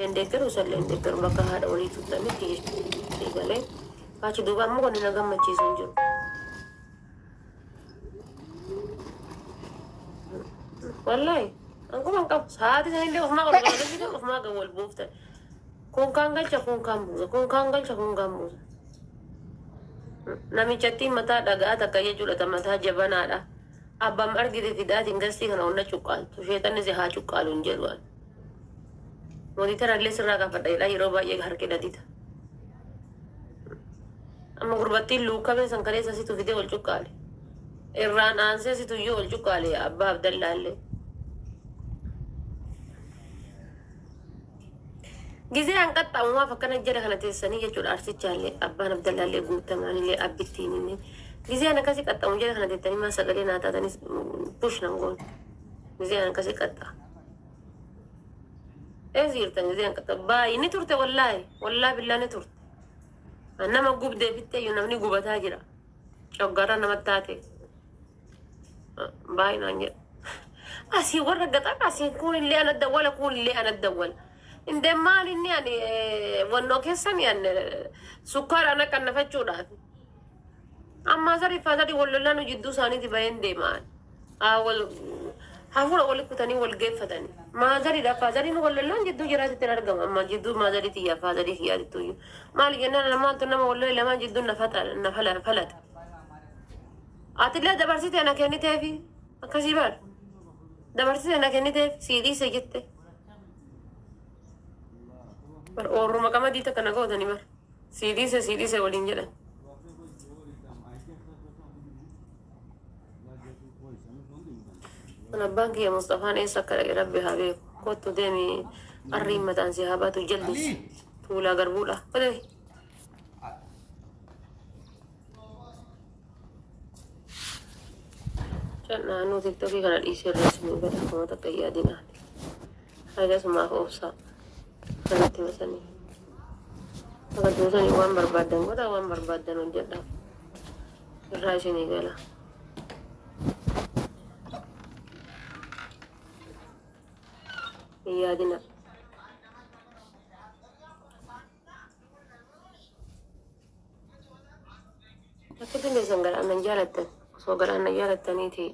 Hin deeggaru, isallee hin deeggaru, bakka haadha walii tuttanitti jechuudha. Galee achi duuba ammoo wanni na gammachiisu hin jiru. Wallaahi an quban qabu, sa'aatii sanillee ofumaa ol galagalchitan, ofumaa gad wal buuftan. Kun kaan galcha, kun kaan buusa, kun kaan galcha, kun kaan buusa. Namichattiin mataa dhagaa takka jechuudha, ta mataa jabanaadha. Abbaan argite fidaatiin gastii kana onna cuqqaaltu. Sheexanni si haa cuqqaalu hin jedhu ani. Mootii tanallee sirraa kaafadha jedhaa yeroo baay'ee harki na dida. Amma gurbattiin luukkamee san kaleessa situ fidee ol cuqqaale. Irraan aansee situ iyyuu ol cuqqaale abbaa Abdallaallee. Gizee an qaxxaamu maaf akkana jala kana teessanii jechuudha, arsichaallee, abbaan Abdallaallee, guutamaanillee, abbittiinillee. Gizee an akkasii qaxxaamu jala kana teettanii maa sagalee naa taatanis push nan goone. Gizee an akkasii qaxxaamu. Eessa jirtan gizee an qaxxaamu? Baay'ee ni turte, wallaahi, wallaahi billaa ni turte. An nama gubdee fixxeeyyu, namni gubataa jira. Coggaarra namatti taate. Baay'inaan jedha. Asii warra gaxaa asiin kuunillee ana dawwala, kuunillee ana dawwala. Indee maal inni ani wannoo keessan an sukkaara ana qannafachuudhaaf. Ammaa sadii faasadii wal lolaanu jidduu isaaniiti baheen deemaan. Wal hafuura wali kutanii wal geeffatanii. Maazariidha faazariin wal lolaan jidduu jiraatitti hin argamu. Amma jidduu maazarii tiyyaa faazarii kiyyaatitti iyyuu. Maali jennaan maaltu nama wal lole lamaan jidduu na falata. Atillee dabarsite na kenniteefi akkasii bar. Dabarsite na kenniteef sii dhiise jette. Bar oorruma qamadii takka na gootani bar. Sii dhiise, sii dhiise waliin jedhan. Kun abbaan kiyya Mustafaan eessa akka dhaqe Rabbi haa beeku. Kottu deemi, arriin mataan si haa baatu, jaldis. Tuulaa garbuudha. Olee. Naannoo TikTokii kana dhiisee irraa isinii gada akkuma takka hin yaadinaan. Hagasumaaf obsaa. Kanatti masanii. Akka duutanii waan barbaaddan godhaa, waan barbaaddan hojjedhaa. Irraa isinii gala. Hin yaadina. Akka dandeessan garaan nan jaalattan. Osoo garaan nan jaalattaniiti.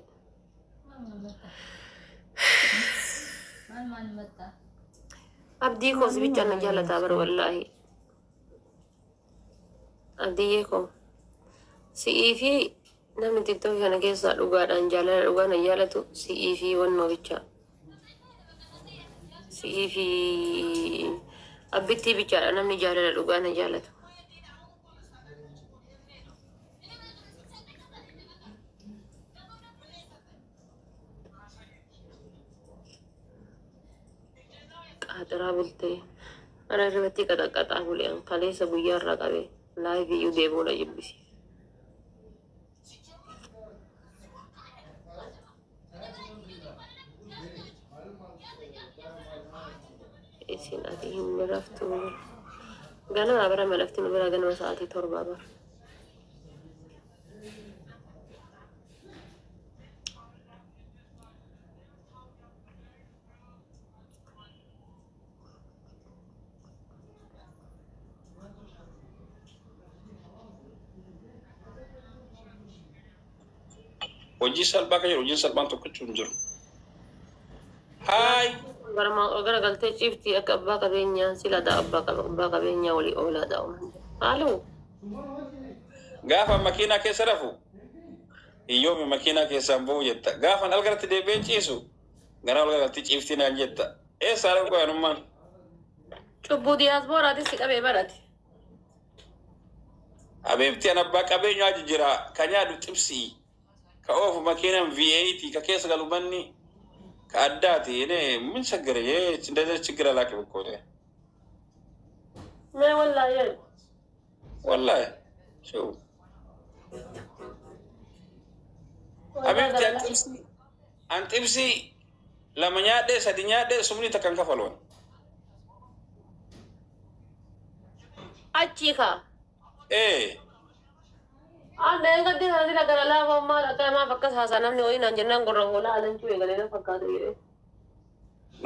Abdii koo si bichaan na jaalataa bara, wallaahi. Abdiyyee koo. Si'ii fi namni TikTokii kana keessaa dhugaadhaan jaalala dhugaa na jaalatu si'ii fi wannoo bichaa. Si'ii fi abbittii bichaadha namni jaalala dhugaa na jaalatu. Qaaxiraa bultee. Ana irratti qaxaqqaxaa bulee an kaleessa guyyaa irraa qabee live iyyuu deemuu na jibbisiisa. Isin ati hin raftu. Ganama bara malafti nu bira ganama sa'aatii 7 bara. Hojii salphaa kan jiru, hojiin salphaan tokkochuu hin jiru. Haay! Gara galtee ciiftii akka abbaa qabeenyaa sila daa abbaa qaba, abbaa qabeenyaa walii oolaa daa'u. Haaloo. Gaafa makiinaa keessa rafu hiyyoomi makiinaa keessaan ba'u jetta. Gaafa algaratti deebi'ee ciisu gara algaratti ciiftii naan jetta. Eessaa dhaqu anummaan? Cubbuu diyaaspooraatis si qabee barate. Habiibti, an abbaa qabeenyaa jira, ka nyaadhu xibsii, ka oofu makiinaan V8, ka keessa galu manni ka addaati. እኔ ምን ቸገረ? እንደዚህ ችግር አላውቅም እኮ እኔ። Mee wallaahi. ወላሂ شوف حبيبتي an xibsii lama nyaadhee, sadi nyaadhee, sumni takka hin kafaluun. Achii kaa. Ee. Aan eegatti sana sila gara laafaa maal akka maaf akkas haasaa namni wayii naan jennaan gurra hoolaa alanchuu eegalee na fakkaatu jedhee.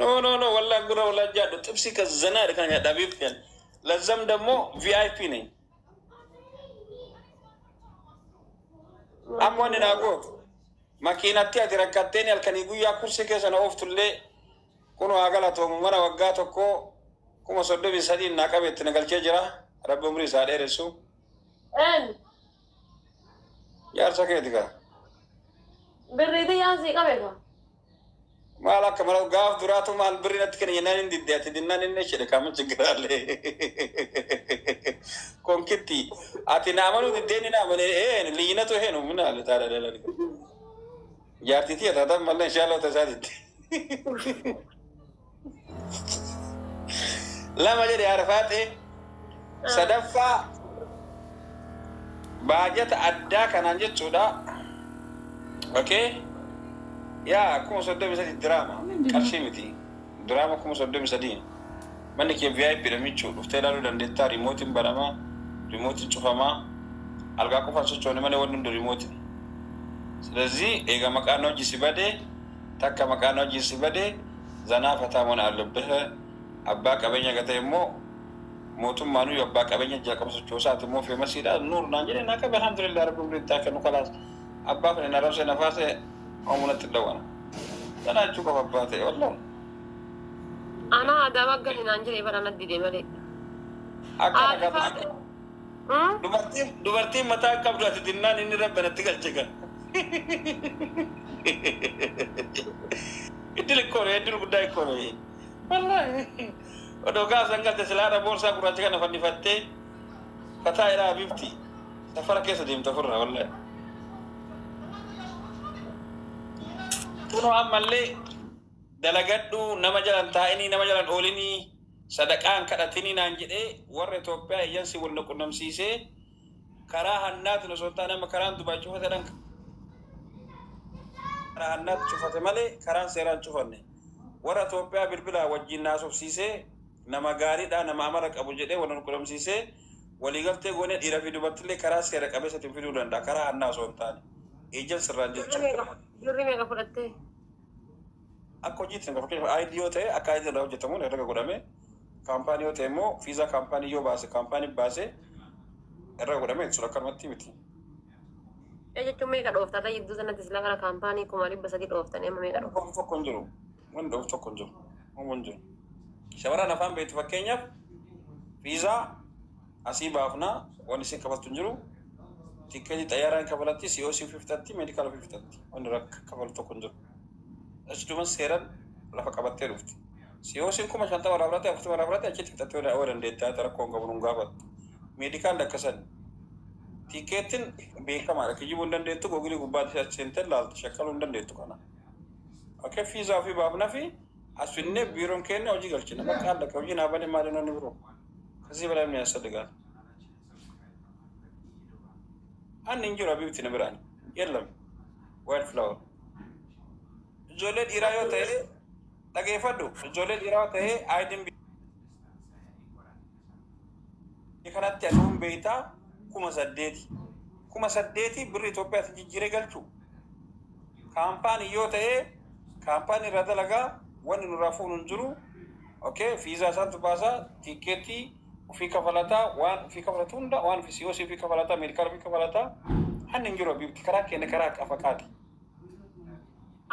No no no ወላ ጉራ ወላ ጃዱ ጥብሲ ከዘና ድካኛ ዳቢብ ያን ለዛም ደግሞ ቪአይፒ ነኝ። Amma wanni naa gootu makiinatti ati rakkatteen halkanii guyyaa kursii keessa na ooftullee kun haa galatoomu mana waggaa tokko 33,000 naa qabeetti na galchee jira. Rabbi umrii isaa dheeressu. Een Jaarsa keeti kaa. Birriitii yaansii qabe ka. Maal akka mala gaaf duraatu maal birri natti kenna jennaan hin didde ati dinnaan inni jedhe kaamin chigiraalle. Konkitti ati na amanuu diddee ni na amane een liyyinatu heenu minaale taala dhala. Jaartitii taatan mallee inshallah tasaa didde. Lama jedhe Arfaate sadaffaa baajata addaa kanaan jechuudha. Okay. Yaa 33,000 diraama qarshii miti diraama 33,000 manni kee VIP dha michuu dhuftee ilaaluu dandeettaa riimootiin banamaa riimootiin cufamaa algaa qofaan sochoone malee wanni hundi riimootiin. ስለዚህ eega maqaan hojii si bade takka maqaan hojii si bade zanaa fataa mana አለብህ abbaa qabeenya gate immoo mootummaanuu abbaa qabeenya jalqaba sochoosaati immoo feemasiidha nuur naan jedhe naa qabe alhamdulillah rabbi umrii itti haa kennu kalaas abbaa fedhe na rabse na faase omunatti dhawwana sana jechuu qaba abbaa ta'e wallahi. Ana adaama gali naan jedhe bara na dide malee. Akka nagaa dubartiin mataa qabdu ati dinnaan inni rabba natti galche kan. Iddil ikkoo iddil guddaa ikkoo wallahi odoo gaaf san galte silaadha boorsaa gurraacha kana fannifattee fataa ilaa bifti safara keessa deemta ofirraa wallahi. Kunoo ammallee dalagadhu nama jalan taa'inii nama jalan oolinii sadaqaan kadhatinii naan jedhee warra Itoophiyaa iyyansi wal qunnamsiisee karaa hannaatiin osoo hin taane amma karaan Dubaay cufateedhaan karaa hannaatti cufate malee karaan seeraan cufanne warra Itoophiyaa bilbilaa wajjin naasofsiisee nama gaariidha nama amala qabu jedhee wal qunnamsiisee waliigaltee goonee dhiiraa fi dubartillee karaa seera qabeessatiin fiduu danda'a karaa hannaa osoo hin taane ejensirraan jechuudha. Birrii meeqa fudhattee? Akka hojiitti fakkeenyaaf ID yoo ta'e akka ID irraa hojjetamuun herrega godhame kaampaanii yoo ta'e immoo fiizaa kaampaanii yoo baase kaampaanii baase herrega godhame jechuudha akkanumatti miti. Jechuun meeqa dhooftaa jidduu sanatti sila kana kaampaanii 300,000 dhooftanii amma meeqa dhooftaa? Wanti tokko hin jiru. Wanti dhoofu tokko hin jiru. Wanti hin jiru. Shamarran afaan beektu fakkeenyaaf fiizaa asii baafnaa wanni isin kafaltu hin jiru. Tikkeetii xayyaaraan kafalatti COC fifitatti meedikaala fifitatti wanni kafalu tokko hin jiru. Achi seeraan lafa qabattee dhufti. COC 50,000 waraabratti 40 waraabratti achitti fixattee yoo dandeette rakkoo hin qabu nun gaafattu. Meedikaalli akkasan. Tikkeettiin beekamaadha. Kijibuu hin dandeettu googilii gubbaatti achi seentee laaltu shakkaluu hin dandeettu kana. Akka fiizaa ofii baafna fi as finnee biiroon keenya hojii galchina. Bakka haala hojii naa bane maali namni biroo. ከዚህ በላይ ምን ያስፈልጋል? አንድ እንጀራ ቢብት ንብራን የለም ዋይልድ ፍላወር ijoollee dhiiraa yoo ta'e dhageeffadhu ijoollee dhiiraa yoo ta'e ayidiin biyya kanatti aduun beeytaa 8,000 8,000 birri Itoophiyaatti jijjiiree galchu kaampaanii yoo ta'e kaampaanii irraa dalagaa wanni nurraa fuunu hin jiru. Okay, fiizaa isaantu baasaa tikkeettii ofii kafalataa waan ofii kafalatu hunda waan ofii siyoosii ofii kafalataa meedikaala ofii kafalataa hanni hin jiru biifti karaa keenya karaa qafaqaati.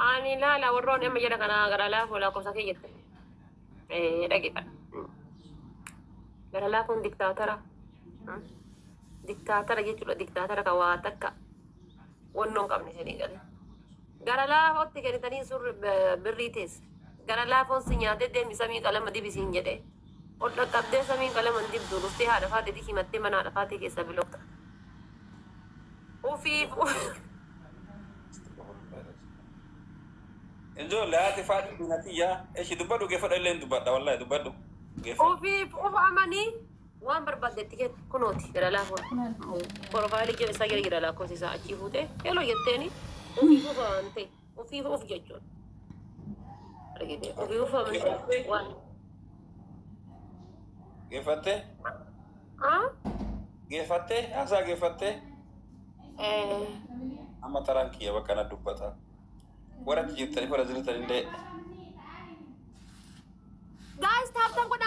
Ani laala warroon amma jedha kana gara laafoo lakkoofsa kee jette. Dhageeffadha. Gara laafoon diktaatara. Diktaatara jechuudha diktaatara kan waa takka wannoo hin qabne jedhee galee. Gara laafootti kennitanii surri birrii teesse. Gara laafoon si nyaatee deemi samii qalama dibisiin jedhee. Ol dhaqqabdee samii qalama hin dibdu dhuftee haadha faateetii himattee mana haadha faatee keessa bilookta. Ofiif Ijoollee haati faadhi diinatiyyaa eshi dubbadhu geeffadha illee hin dubbadha wallahi dubbadhu. Ofiif of amanii waan barbaaddetti kennu kunooti gara laafoon. Profaayilii jala isaa jala jira lakkoofsi isaa achii fuutee heloo jetteeni ofiif of amantee ofiif of jechuudha. Argite ofiif of amantee waan. Geeffattee? Geeffattee? Haasaa geeffattee? Amma taraan kiyya bakka na dubbata. Warra jirtanii warra jirtan illee Guys, tap tap godha.